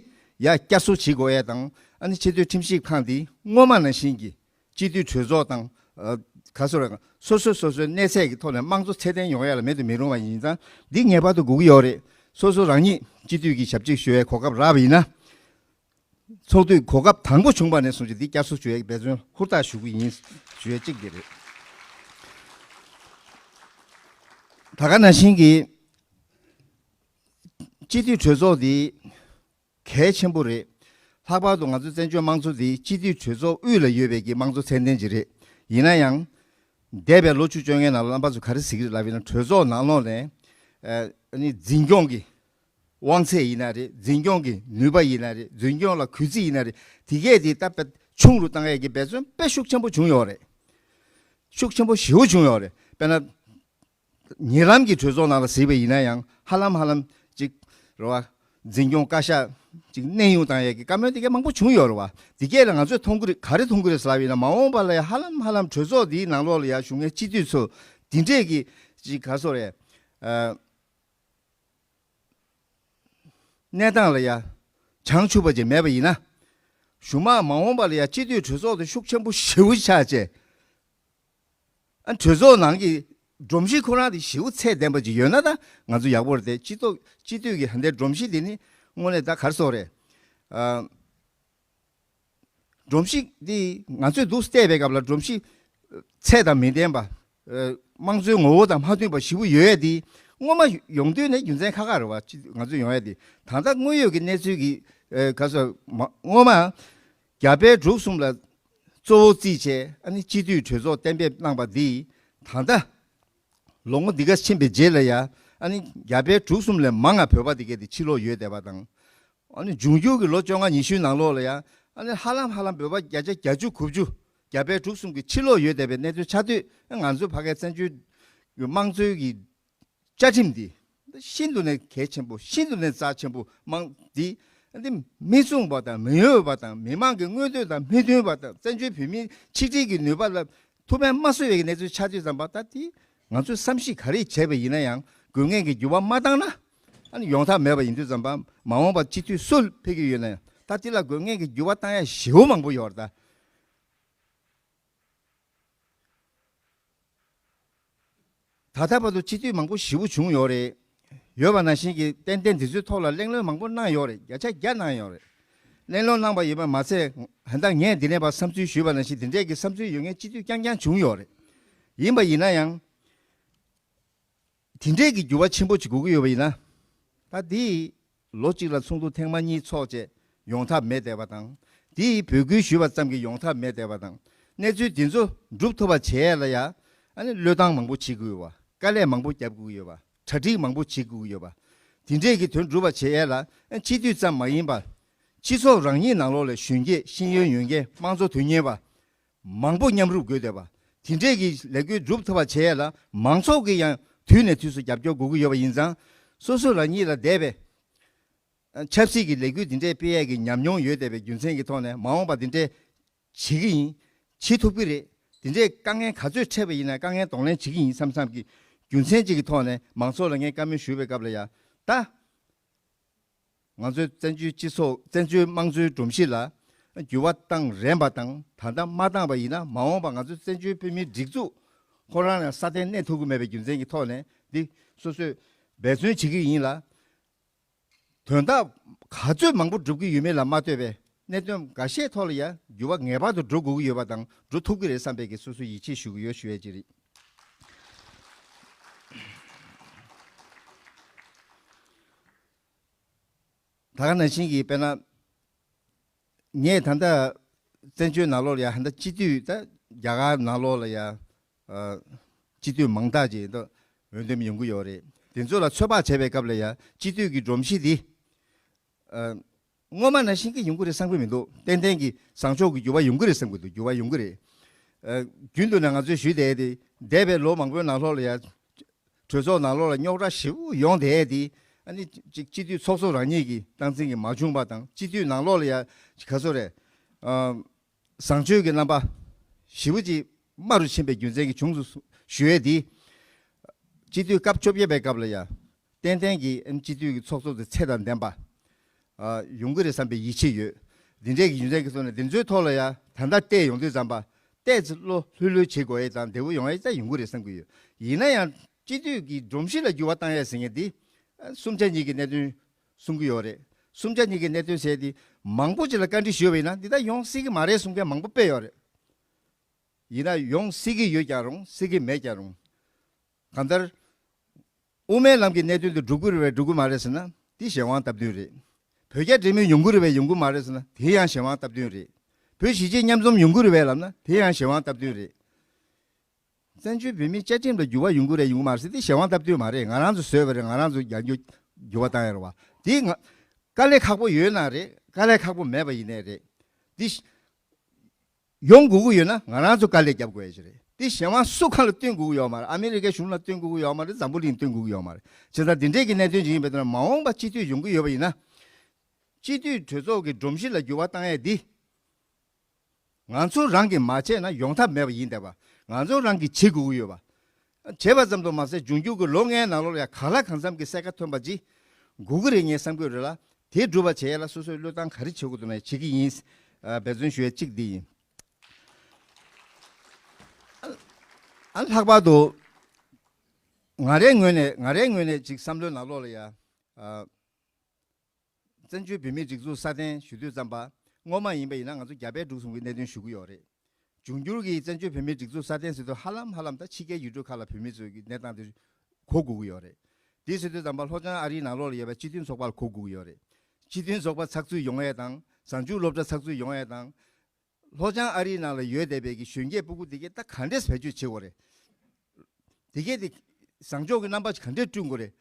ཡར་བསྐྱར་གསོ་བྱེད་དགོས་ཡ་དང་། ཨ་ནི་ཆེས་མཐོའི་ཁྲིམས་ཞིབ་ཁང་འདི་སྔོན་མ་ནང་བཞིན་གྱི་སྤྱི་འཐུས་གྲོས་ཚོགས་དང་། ཨ་ག་སོ་ར་སོ་སོ་སོ་སོའི་གནས་ཚད་ཀྱི་ཐོག་ནས་དམངས་གཙོ་ཚད་ལྡན་ཡོང་ཡ་ལ་མེད་དུ་མི་རུང་བ་ཡིན་ཙང་། འདི་ངེས་པར་དུ་དགོས་ཀྱི་ཡོད་རེད། སོ་སོ་རང་ཉིད་སྤྱི་འཐུས་ཀྱི་ཞབས་ཕྱི་ཞུ་བའི་གོ་སྐབས་རག་པ་ཡིན་ན། ཚོགས་དུས་གོ་སྐབས་དང་པོ་བྱུང་བ་ནས་བཟུང་སྟེ་འདི་བསྐྱར་གསོ་ཞུ་ཡའི་འབད་བརྩོན་ཧུར་ཐག་ཞུ་གི་ཡིན་ཞུ་ཡ་གཅིག་དེ་རེད། ད་ག་ནང་བཞིན་གྱི་སྤྱི་འཐུས་གྲོས་ཚོགས་འདི་གལ་ཆེན་པོ་རེད། ལྷག་པར་དུ་ང་ཚོ་བཙན་བྱོལ་དམངས་གཙོ་འདི་སྤྱི་འཐུས་གྲོས་ཚོགས་དབུས་ལ་ཡོད་པའི་གི་དམངས་གཙོ་ཚད་ལྡན་ཅིག་རེད། ཡིན་ན་ཡང་། འདས་པའི་ལོ་བཅུ་བཅོ་ལྔའི་ནང་ལ་རྣམ་པ་ཚོ་ག་རེ་གཟིགས་ཀྱི་རེད་ལབ་ཡིན་ན། གྲོས་ཚོགས་ནང་ལོགས་ནས་ཨ་ནི་འཛིན་སྐྱོང་གི་དབང་ཚད་ཡིན་ན་རེད། འཛིན་སྐྱོང་གི་ནུས་པ་ཡིན་ན་རེད། འཛིན་སྐྱོང་ལ་གུས་བརྩི་ཡིན་ན་རེད། དེ་གས་དེ་ད་དཔེ་ཆུང་རུ་བཏང་ཡས་ཀྱི་འབད་བརྩོན་དཔེ་ཤུགས་ཆེན་པོ་བྱུང་ཡོད་རེད། ཤུགས་ཆེན་པོ་ཞེ་པོ་བྱུང་ཡོད་རེད། དཔེར་ན། ཉེ་ལམ་གྱི་གྲོས་ཚོགས་ནང་ལ་གཟིགས་པ་ཡིན་ན་ཡང་། ཧ་ལམ་ཧ་ལམ་ཅིག་རེད་བ། འཛིན་སྐྱོང་བཀའ་ཤག་ ཅིག་གནས་དབྱུང་བཏང་ཡས་ཀྱི་བཀའ་མོལ་དེ་གས་མང་པོ་བྱུང་ཡོད་རེད་བ། དེ་གས་ལ་ང་ཚོས་མཐོང་གི་རེད། ག་རེ་མཐོང་གི་རེད་ཟེར་ལབ་ཡིན་ན། མ་འོངས་པ་ལ་ཡ་ཧ་ལམ་ཧ་ལམ་གྲོས་ཚོགས་འདིའི་ནང་ལོགས་ལ་ཡ་བཞུགས་མཁན་སྤྱི་འཐུས་ཚོ་འདི་འདྲས་ཀྱི་ཅིག་ག་སོ་རེད། ཨ། གནས་སྟངས་ལ་ཡ་བྱང་ཆུབ་པ་ཅིག་མེད་པ་ཡིན་ན། གཞུག་མ་མ་འོངས་པ་ལ་ཡ་སྤྱི་འཐུས་གྲོས་ཚོགས་དེ་ཤུགས་ཆེན་པོ་ཞེ་པོ་ཆགས་བྱས། ཨ། གྲོས་ཚོགས་ནང་གི་སྒྲོམ་གཞི་ཁོ་རང་དེ་ཞེ་པོ་ཚད་ལྡན་པ་ཅིག་ཡོད་ན་ད་ང་ཚོ་ཡག་པོ་རེད་དེ། སྤྱི་ཚོགས་སྤྱི་འཐུས་ཀྱི་ཧ་འདའི་སྒྲོམ་གཞི་དེ་ནི་དངོས་གནས་ད་ག་རེ་ཟེར་དགོས་རེད། ཨ། སྒྲོམ་གཞི་འདི་ང་ཚོས་འདུག་བལྟས་པའི་སྐབས་ལ་སྒྲོམ་གཞི་ཚད་དང་མི་ལྡན་པ། ཨ། དམངས་གཙོའི་ངོ་བོ་དང་མ་མཐུན་པ་ཞེ་པོ་ཡོད་ཡ་དེ་སྔོན་མ་ཡོང་དུས་ནས་རྒྱུ་མཚན་ཁག་ཁག་རེད་བ། ཅི་ང་ཚོས་ཡོང་ཡ་དེ་ད་ལྟ་དངོས་ཡོད་ཀྱི་གནས་ཚུལ་གྱི། ཨ། ག་ཟེར་མ་སྔོན་མ་རྒྱ་བལ་འབྲུག་གསུམ་ལ་གཙོ་བོ་བརྩིས་བྱས་ཨ་ནི་སྤྱི་འཐུས་གྲོས་ཚོགས་གཏན་འབེབས་གནང་པ་འདི་ད་ལྟ་ལོ་ངོ་འདི་ག་ཕྱིན་པའི་རྗེས་ལ་ཡ་ཨ་ནི་རྒྱ་བལ་འབྲུག་གསུམ་ལས་མང་ང་བོད་པ་འདི་གས་དེ་ཕྱིར་ལོག་ཡོད་བསྡད་པ་དང་། ཨ་ནི་འབྱུང་འགྱུར་གྱི་ལོ་བཅོ་ལྔ་ཉི་ཤུའི་ནང་ལོགས་ལ་ཡང་ཨ་ནི་ཧ་ལམ་ཧ་ལམ་བོད་པ་བརྒྱ་ཆ་བརྒྱད་ཅུ་དགུ་བཅུ་རྒྱ་བལ་འབྲུག་གསུམ་གྱི་ཕྱིར་ལོག་ཡོད་བསྡད་པའི་གནས་ཚུལ་ཆགས་དུས། ང་ཚོ་ཕ་གའི་བཙན་བྱོལ་གྱི་དམངས་གཙོའི་གི་བཅའ་ཁྲིམས་འདི་ཤིན་ཏུ་ནས་གལ་ཆེན་པོ། ཤིན་ཏུ་ནས་རྩ་ཆེན་པོ་མང་འདི་འདི་མི་མཚུངས་པ་དང་མི་འོས་པ་དང་། མི་མང་གི་མངོན་འདོད་དང་མི་མཐུན་པ་དང་། བཙན་བྱོལ་བོད་མིའི་ཆིག་སྒྲིལ་གྱི་ནུས་པ་ལ་ཐུགས་ཕན་མ་གསོས་པའི་གནས་ཚུལ་ཆགས་དུས་ཙམ་པ། ད་དེ་ང་ཚོས་བསམ་གཞིག་ག་རེ་བྱས་པ་ཡིན་ན་ཡང་དགོས་ངེས་ཀྱི་འགྱུར་བ་མ་བཏང་ན་ཨ་ནི་ཡོང་ཐབས་མེད་པ་ཡིན་དུས་ཙམ་པ། མ་འོངས་པ་སྤྱི་འཐུས་སུ་ཕེབས་ཀྱི་ཡོད་ན་ཡང་ད་དེ་ལ་དགོས་ངེས་ཀྱི་འགྱུར་བ་བཏང་ཡ་ཞེ་པོ་མང་པོ་ཡོད་རེད་ད། ད་ལྟ་བར་དུ་སྤྱི་འཐུས་མང་པོ་ཞེ་པོ་བྱུང་ཡོད་རེད། ཡོད་པ་ནང་བཞིན་གྱི་ཏན་ཏན་འདི་ཚོའི་ཐོག་ལ་གླེང་སློང་མང་པོ་གནང་ཡོད་རེད། བརྒྱ་ཆ་བརྒྱ་གནང་ཡོད་རེད། གླེང་སློང་གནང་པ་ཡིན་པ་མ་ཚད། ཧན་ད་ངས་འདི་ནས་ཕར་བསམ་ཚུལ་ཞུས་པ་ནང་བཞིན་འདི་འདྲས་ཀྱི་བསམ་ཚུལ་ཡོད་མཁན་སྤྱི་འཐུས་རྐྱང་རྐྱང་བྱུང་ཡོད་རེད། ཡིན་པ་ཡིན་ན་ཡང་། དེ་འདྲས་ཀྱི་འགྱུར་བ་ཆེན་པོ་ཅིག་དགོས་ཀྱི་ཡོད་པ་ཡིན་ན། ད་འདི་ལོ་གཅིག་ལ་ཚོགས་འདུ་ཐེངས་མ་གཉིས་ཚོགས་བྱས་ཡོང་ཐབས་མེད་བསྡད་པ་དང་། འདི་ཡི་འབོད་སྐུལ་ཞུས་པ་ཙམ་གྱིས་ཡོང་ཐབས་མེད་བསྡད་པ་དང་། གནས་ཚུལ་འདི་ཚོ་འགྲུབ་ཐུབ་པ་བྱེད་ཡ་ལ་ཡ་ཨ་ནི་བློས་བཏང་མང་པོ་བྱེད་དགོས་ཡོད་པ། དཀའ་ལས་མང་པོ་རྒྱབ་དགོས་ཀྱི་ཡོད་པ། གྲ་སྒྲིག་མང་པོ་བྱེད་དགོས་ཀྱི་ཡོད་པ། དེ་འདྲས་ཀྱི་དོན་འགྲུབ་པ་བྱེད་ཡ་ལ་ཨ་སྤྱི་འཐུས་ཙམ་མ་ཡིན་པར་སྤྱི་ཚོགས་རང་ཉིད་ནང་ལོགས་ལ་གཞོན་སྐྱེས་ཤེས་ཡོན་ཡོད་མཁན་དམངས་གཙོ་དོན་གཉེར་བ་མང་པོ་མཉམ་རུབ་དགོས་བསྡད་པ། དེ་འདྲས་ཀྱི་ལས་འགུལ་སྒྲུབ་ཐུབ་པ་བྱེད་ཡ་ལ་མང་ཚོགས་ཀྱིས་ཡང་དུས་ནས་དུས་སུ་རྒྱབ་སྐྱོར་དགོས་ཀྱི་ཡོད་པ་ཡིན་ཙང་། སོ་སོ་རང་ཉིད་ལ་འདས་པའི་ཆབ་སྲིད་ཀྱི་ལས་འགུལ་འདི་འདྲས་སྤེལ་ཡས་ཀྱི་ཉམས་མྱོང་ཡོད་བསྡད་པའི་རྒྱུ་མཚན་གྱི་ཐོག་ནས། མ་འོངས་པ་འདི་འདྲས་བྱེད་ཀྱི་ཡིན། བྱེད་ཐུབ་ཀྱི་རེད། འདི་འདྲས་དཀའ་ངལ་ག་ཚོད་འཕྲད་པ་ཡིན་ན་དཀའ་ངལ་གདོང་ལེན་བྱེད་ཀྱི་ཡིན་བསམ་བསམ་གྱི་རྒྱུ་མཚན་གཅིག་གི་ཐོག་ནས་མང་ཚོགས་ལ་ངས་བཀའ་མོལ་ཞུས་པའི་སྐབས་ལ་ཡ། ད་ང་ཚོའི་བཙན་བྱོལ་སྤྱི་ཚོགས། བཙན་བྱོལ་དམངས་གཙོའི་སྒྲོམ་གཞི་ལ་འགྱུར་བ་བཏང་རན་པ་དང་། ད་ལྟ་མ་བཏང་བ་ཡིན་ན་མ་འོངས་པ་ང་ཚོའི་བཙན་བྱོལ་བོད་མིའི་སྒྲིག་འཛུགས་ཁོ་རང་ལ་སྲ་བརྟན་གནས་ཐུབ་ཀྱི་མེད་པའི་རྒྱུ་མཚན་གྱི་ཐོག་ནས། འདི་སོ་སོས་འབད་བརྩོན་བྱེད་ཀྱི་ཡིན་ལ། དོན་དག་ག་ཚོད་མང་པོ་སྒྲུབ་ཀྱི་ཡོད་མེད་ལ་མ་ལྟོས་པའི་གནད་དོན་འགའ་ཤས་ཐོག་ལ་ཡང་འགྱུར་བ་ངེས་པར་དུ་འགྲོ་དགོས་ཀྱི་ཡོད་པ་དང་འགྲོ་ཐུབ་ཀྱི་རེད་བསམ་པའི་གི་སོ་སོའི་ཡིད་ཆེས་ཞུ་གི་ཡོད་ཞུ་ཡས་ཅིག་རེད། ད་ག་ནང་བཞིན་གྱི་དཔེར་ན། ངས་ད་ལྟ་བཙན་བྱོལ་ནང་ལོགས་ལ་ཡ་ཧ་ད་སྤྱི་འཐུས་ད་རྒྱ་གར་ནང་ལོགས་ལ་ཡ། ཨ། སྤྱི་འཐུས་མང་དག་ཅིག་ད་འོས་འདེམས་ཡོང་གི་ཡོད་རེད། དེ་ཚོ་ལ་ཚོད་དཔག་བྱས་པའི་སྐབས་ལ་ཡ་སྤྱི་འཐུས་ཀྱི་སྒྲོམ་གཞི་འདི། ཨ། སྔོན་མ་ནང་བཞིན་གྱི་ཡོང་གི་རེད་བསམ་གྱི་མི་འདུག་ཏན་ཏན་གྱི་བཟང་ཕྱོགས་ཀྱི་འགྱུར་བ་ཡོང་གི་རེད་བསམ་གྱི་འདུག་འགྱུར་བ་ཡོང་གི་རེད། ཨ། རྒྱུན་དུ་ནས་ང་ཚོས་ཞུས་བསྡད་དེ་འདས་པའི་ལོ་མང་པོའི་ནང་ལོགས་ལ་ཡ། གྲོས་ཚོགས་ནང་ལོགས་ལ་རྙོག་དྲ་ཞེ་པོ་ཡོང་བསྡད་དེ། ཨ་ནི་ཅིག་སྤྱི་འཐུས་ཚོགས་གཙོ་རང་ཉིད་ཀྱིས་སྟངས་འཛིན་གྱི་མ་བྱུང་བ་དང་། སྤྱི་འཐུས་ནང་ལོགས་ལ་ཡ་ག་ཚོད་རེད། ཨ། བཟང་སྤྱོད་ཀྱི་རྣམ་པ་ཞེ་པོ་ཅིག་དམའ་རུ་ཕྱིན་པའི་རྒྱུ་མཚན་གྱིས་བྱུང་སོང་ཞུ་ཡས་དེ། སྤྱི་འཐུས་སྐབས་བཅོ་བརྒྱད་པའི་སྐབས་ལ་ཡ་ཏན་ཏན་གྱི་ཨ་ནི་སྤྱི་འཐུས་ཀྱི་ཚོགས་གཙོ་དེ་ཚད་དང་ལྡན་པ། ཨ། ཡོང་གི་རེད་བསམ་པའི་ཡིད་ཆེས་ཡོད། འདི་འདྲས་ཀྱི་རྒྱུ་མཚན་གྱི་ཐོག་ནས་འདི་ཚོའི་ཐོག་ལ་ཡ་ད་ལྟ་བལྟས་ཡོང་དུས་ཙམ་པ། ཏོག་ཙམ་བློ་ལྷོད་ལྷོད་བྱེད་དགོས་ཡས་དང་བདེ་པོ་ཡོང་ཡས་ད་ཡོང་གི་རེད་བསམ་གྱི་ཡོད། ཡིན་ན་ཡང་སྤྱི་འཐུས་ཀྱི་སྒྲོམ་གཞི་ལ་འགྱུར་བ་བཏང་ཡས་ཟེར་མཁན་འདི། ཨ། གསུམ་ཆ་གཉིས་ཀྱི་གནད་དོན་གསུང་གི་ཡོད་རེད། གསུམ་ཆ་གཉིས་ཀྱི་གནད་དོན་ཟེར་འདི་མང་པོ་ཅིག་ལ་བཀའ་འདྲི་ཞུས་པ་ཡིན་ན་འདི་ད་ཡོང་སྲིད་ཀྱི་མ་རེད་གསུང་མཁན་མང་པོ་དཔེ་ཡོད་རེད། ཡིན་ན་ཡོང་སྲིད་ཀྱི་ཡོད་ཀྱང་རུང་། སྲིད་ཀྱི་མེད་ཀྱང་རུང་། གང་ལྟར། དབུ་མའི་ལམ་གྱི་གནད་དོན་དུ་འགྲོ་གི་རེད་པས་འགྲོ་གི་མ་རེད་ཟེར་ན་དེ་གཞན་དབང་སྟབས་བསྟུན་རེད། བོད་རྒྱ་འབྲེལ་མོལ་ཡོང་གི་རེད་པས་ཡོང་གི་མ་རེད་ཟེར་ན་དེ་ཡང་གཞན་དབང་སྟབས་བསྟུན་རེད། བོད་གཞིས་བྱེས་མཉམ་འཛོམས་ཡོང་གི་རེད་པས་ལབ་ན་དེ་ཡང་གཞན་དབང་སྟབས་བསྟུན་རེད། བཙན་བྱོལ་བོད་མིའི་བཅའ་ཁྲིམས་ལ་འགྱུར་བ་ཡོང་གི་རེད་ཡོང་གི་མ་རེད་ཟེར་དེ་གཞན་དབང་སྟབས་བསྟུན་མ་རེད། ང་རང་ཚོ་བཟོས་པ་རེད། ང་རང་ཚོ་རྒྱབ་སྐྱོར་འགྱུར་བ་བཏང་ཡ་རེད་བ། དེ་ང་དཀའ་ལས་ཁག་པོ་ཡོད་ན་རེད། དཀའ་ལས་ཁག་པོ་མེད་པ་ཡིན་ནའི་རེད། དེ་ཡོང་དགོས་ཀྱི་ཡོད་ན་ང་རང་ཚོ་དཀའ་ལས་རྒྱབ་དགོས་ཡ་ཞིག་རེད། དེ་གཞན་དབང་སུ་གང་ལ་བསྟུན་དགོས་ཀྱི་ཡོད་མ་རེད། ཨ་མི་རི་ཀའི་གཞུང་ལ་བསྟུན་དགོས་ཀྱི་ཡོད་མ་རེད། འཛམ་བུ་གླིང་བསྟུན་དགོས་ཀྱི་ཡོད་མ་རེད། བྱས་ཙང་དེ་འདྲས་ཀྱི་གནད་དོན་ཅིག་ཡིན་པ་དེ་ན་མ་འོངས་པ་སྤྱི་འཐུས་ཡོང་གི་ཡོད་པ་ཡིན་ན། སྤྱི་འཐུས་གྲོས་ཚོགས་ཀྱི་སྒྲོམ་གཞི་ལ་འགྱུར་བ་བཏང་ཡས་འདི། ང་ཚོ་རང་གིས་མ་བྱས་ན་ཡོང་ཐབས་མེད་པ་ཡིན་བསྡད་པ། ང་ཚོ་རང་གིས་བྱེད་དགོས་ཀྱི་ཡོད་པ། བྱས་པ་ཙམ་དུ་མ་ཟད་འབྱུང་འགྱུར་གྱི་ལོ་ལྔའི་ནང་ལོགས་ལ་ཡང་གང་ལ་གང་འཚམ་གྱི་གསལ་ཁ་ཐོན་པ་ཅིག་དགོས་ཀྱི་རེད་ངས་བསམ་གྱི་ཡོད་རེད་ལ། དེ་སྒྲུབ་པ་བྱེད་ཡས་ལ་སོ་སོས་བློས་བཏང་ག་རེ་བྱེད་དགོས་འདུག་ན་བྱེད་ཀྱི་ཡིན། ཨ། འབད་བརྩོན་ཞུ་ཡས་གཅིག་འདི་ཡིན། ཨ། ལྷག་པར་དུ་ང་རའི་ངོས་ནས་ང་རའི་ངོས་ནས་ཅིག་བསམ་བློའི་ནང་ལོགས་ལ་ཡ། ཨ། བཙན་བྱོལ་བོད་མིའི་སྒྲིག་འཛུགས་སྲ་བརྟན་ཞུ་དུས་ཙམ་པ། སྔོན་མ་ཡིན་པ་ཡིན་ན་ང་ཚོ་རྒྱ་བལ་འབྲུག་གསུམ་གྱི་གནད་དོན་ཞུ་གི་ཡོད་རེད། འབྱུང་འགྱུར་གྱི་བཙན་བྱོལ་བོད་མིའི་སྒྲིག་འཛུགས་སྲ་བརྟན་ཟེར་དུས་ཧ་ལམ་ཧ་ལམ་ད་ཕྱི་རྒྱལ་ཡུལ་གྲུ་ཁག་ལ་བོད་མི་ཚོས་ཀྱི་གནས་སྟངས་དེ་གོ་དགོས་ཀྱི་ཡོད་རེད། དེ་ཟེར་དུས་ཙམ་པ་ལྷོ་བྱང་ཨ་རིའི་ནང་ལོགས་ལ་ཡོད་པའི་སྤྱི་མཐུན་ཚོགས་པ་ལ་གོ་དགོས་ཀྱི་ཡོད་རེད། སྤྱི་མཐུན་ཚོགས་པ་ཚགས་ཚུད་ཡོང་ཡས་དང་གཟའ་མཇུག་སློབ་གྲྭ་ཚགས་ཚུད་ཡོང་ཡས་དང་། ལྷོ་བྱང་ཨ་རིའི་ནང་ལ་ཡོད་བསྡད་པའི་གི་གཞོན་སྐྱེས་སྤུ་གུ་དེ་གས་ད་ག་འདྲས་བེད་སྤྱོད་བྱེད་དགོས་རེད། དེ་གས་དེ་བཟང་ཕྱོགས་ཀྱི་རྣམ་པ་ཞིག་ག་འདྲས་བསྐྲུན་དགོས་རེད།